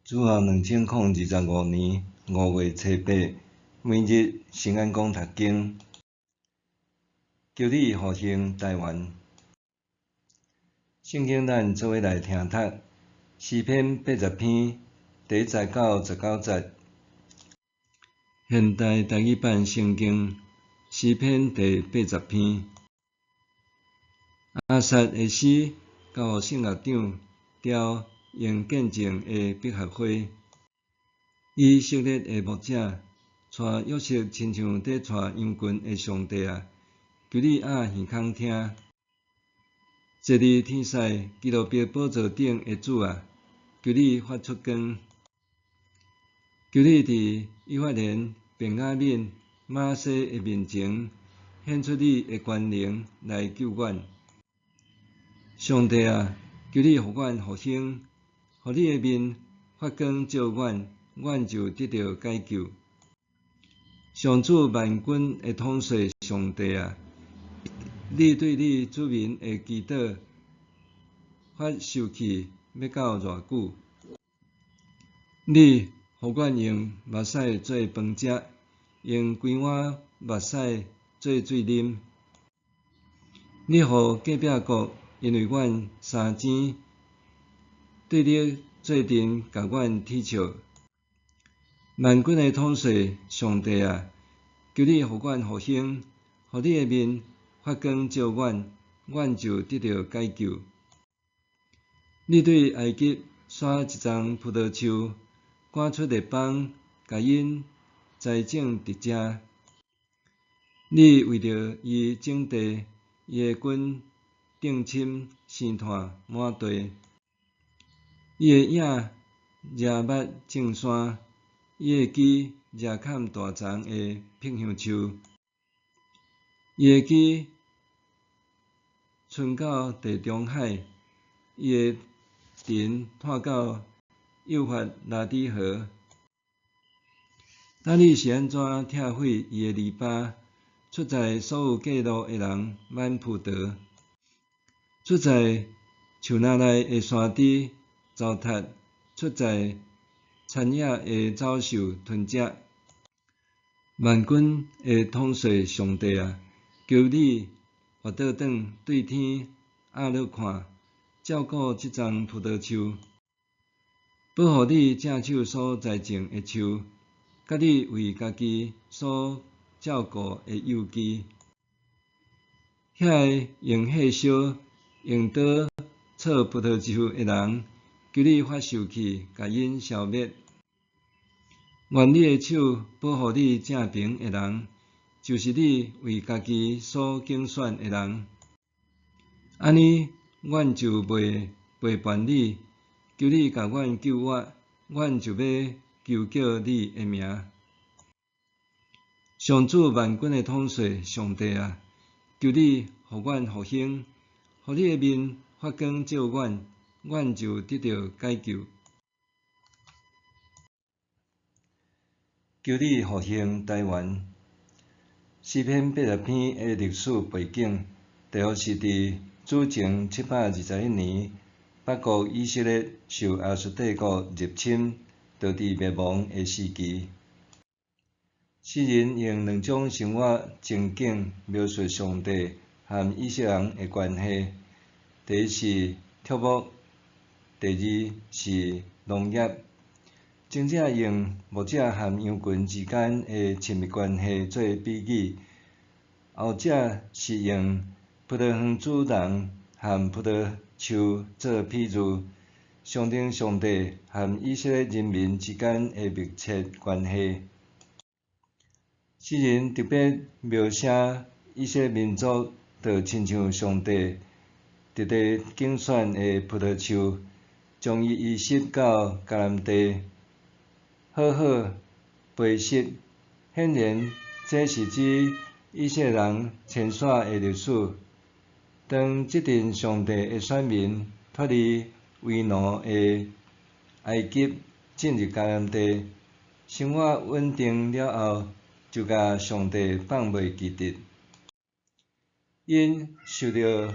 主後2025年5月初八，每日新安講讀經，求你復興臺灣。聖經咱做伙來聽讀，詩篇80篇第一節到19節。現代台語版聖經詩篇第八十篇，亞薩的詩，交予聖樂長，調用見證的百合花。以色列的牧者，帶約瑟親像佇帶羊群的上帝啊，求你掩耳孔聽。坐佇天使基路伯寶座頂的主啊，求你發出光。求你佇以法蓮、便雅憫、瑪拿西的面前，顯出你的權能來救阮。上帝啊，求你予阮復興，予你的面發光照阮，阮就得著解救。上主萬軍的統帥上帝啊，你對你子民的祈禱發受氣欲到偌久？你予阮用目屎做飯食，用規碗目屎做水啉。你予隔壁國因為阮相爭，對你做陣共阮恥笑。萬軍的統帥上帝啊，求你予阮復興，予你的面發光照阮，阮就得著解救。你對埃及徙一叢葡萄樹，趕出列邦，共𪜶栽種佇遮。你為著伊整地，伊的根定深生湠滿地。伊的影遮密眾山，伊的枝遮崁大叢的柏香樹。伊的枝伸到地中海，伊的藤湠到幼發拉底河。那你是按怎拆毀伊的籬笆？出在所有過路的人挽葡萄，出在樹林內的山豬糟蹋，出在田野的走獸吞食。萬軍的統帥上帝啊，求你倚倒轉對天壓落看，照顧這叢葡萄樹，保護你正手所栽種的樹，佮你為家己所照顧的幼枝。遐個用火燒、用刀削葡萄樹的人，求你發受氣，共𪜶消滅。願你的手保護你正爿的人，就是你為家己所揀選的人。按呢，阮就袂背叛你。求你共阮救活，阮就欲求叫你的名。上主萬軍的統帥上帝啊，求你予阮復興，予你的面發光照阮，阮就得著解救。求你復興臺灣。詩篇八十篇的歷史背景，大約是佇主前721年，北國以色列受亞述帝國入侵，導致滅亡的時期。詩人用兩種生活情景描述上帝和以色列人的關係。第一是畜牧，第二是農業。前者用牧者和羊群之間的親密關係做比喻，後者是用葡萄園主人和葡萄樹做比喻，象徵上帝和以色列人民之間的密切關係。詩人特別描寫以色列民族就親像上帝特地揀選的葡萄樹，將伊移植到迦南地，好好培植。顯然，這是指以色列人遷徙的歷史。當這陣上帝的選民脫離為奴的埃及，進入迦南地，生活穩定了後，就共上帝放袂記得。𪜶受著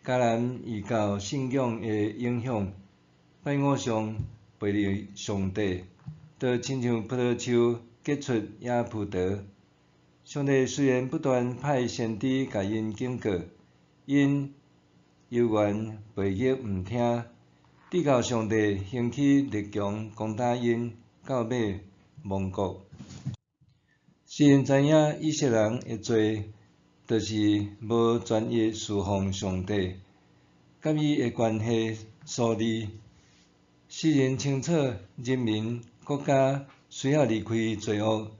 迦南異教信仰的影響，拜偶像、背離上帝，就親像葡萄樹結出野葡萄。上帝雖然不斷派先知共𪜶警告，𪜶猶原背逆毋聽，直到上帝興起列強攻打𪜶，到尾亡國。雖然知影以色列人的罪，就是無專一事奉上帝，佮伊的關係疏離。詩人清楚人民國家需要離開罪惡，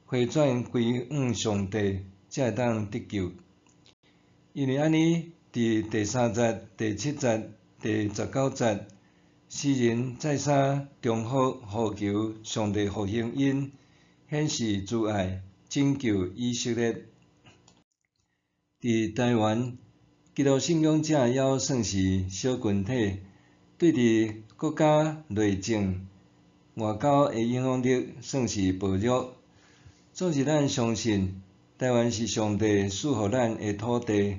回轉歸向上帝，才會當得救。因為按呢，佇第三節、第七節、第19節，詩人再三重複呼求上帝復興𪜶，顯示慈愛，拯救以色列。佇台灣，基督信仰者猶算是小群體，對佇國家內政、外交的影響力算是薄弱。總是咱相信，台灣是上帝賜予咱的土地，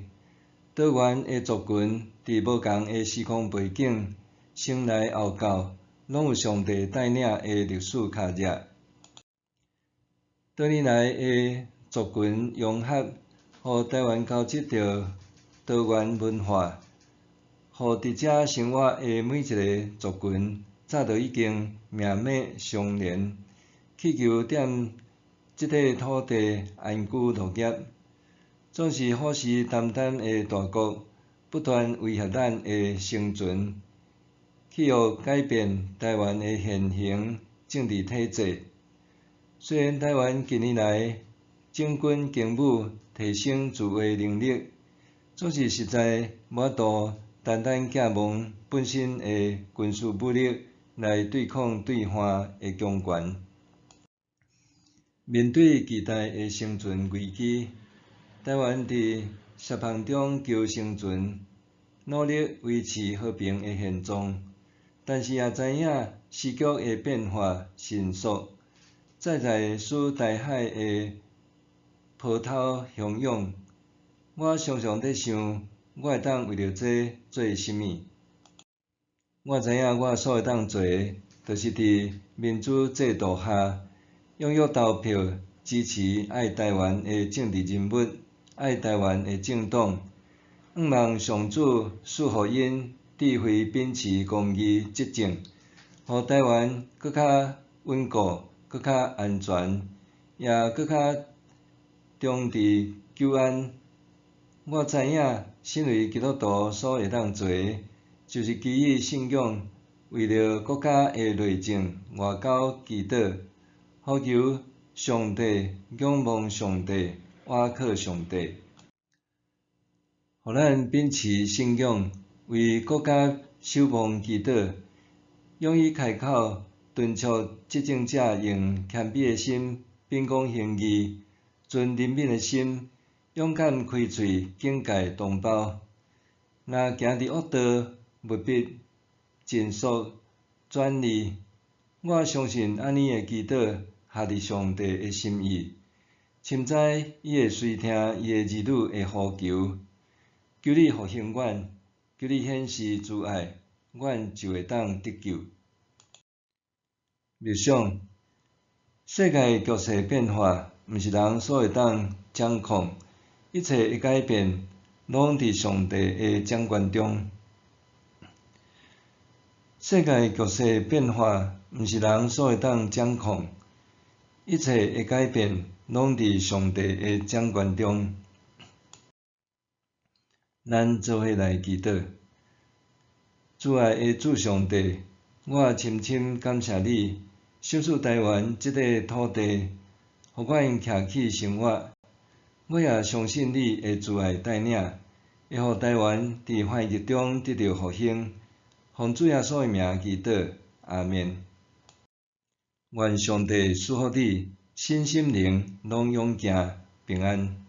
多元的族群佇無仝的時空背景，先來後到，攏有上帝帶領的歷史跤跡。多年來的族群融合，予台灣交織著多元文化，予佇遮生活的每一个族群，早就已經命脈相連，祈求踮這塊土地安居樂業。總是虎視眈眈的大國，不斷威脅咱的生存，去欲改變台灣的現行政治體制。雖然台灣近年來整軍經武，提升自衛能力，總是實在無法度單單寄望本身的軍事武力來對抗對岸的強權。面對巨大的生存危機，台灣佇狹縫中求生存，努力維持和平的現狀，但是也知影時局的變化迅速，再再使台海的波濤洶湧。我常常佇想，我會當為著這做啥物？我知影我所會當做的，就是佇民主制度下，踴躍投票支持愛台灣的政治人物、愛台灣的政黨，向望上主賜予𪜶智慧，秉持公義執政，予台灣閣較穩固、閣較安全，也閣較重佇久安。我知影，身為基督徒所會當做的，就是基於信仰，為著國家的內政、外交祈禱，呼求上帝，仰望上帝，倚靠上帝。予咱秉持信仰，為國家守望祈禱，勇於開口敦促執政者用謙卑的心，秉公行義，存憐憫的心，勇敢開喙警戒同胞。若行佇惡道，務必盡速轉離。我相信按呢的祈禱合佇上帝的心意，深知伊會垂聽伊的兒女的呼求。求你復興阮，求你顯示慈愛，阮就會當得救。默想，世界局勢變化，毋是人所會當掌控，一切的改變，攏佇上帝的掌權中。世界局勢變化，毋是人所會當掌控，一切的改變，攏佇上帝的掌權中。咱做伙來祈禱，慈愛的主上帝，我深深感謝你，賞賜台灣這塊土地，予阮徛起生活。我也相信你的慈愛帶領，會予台灣佇環境中得著復興。奉主耶穌的名祈禱，阿們。願上帝賜福你，身心靈攏勇健平安。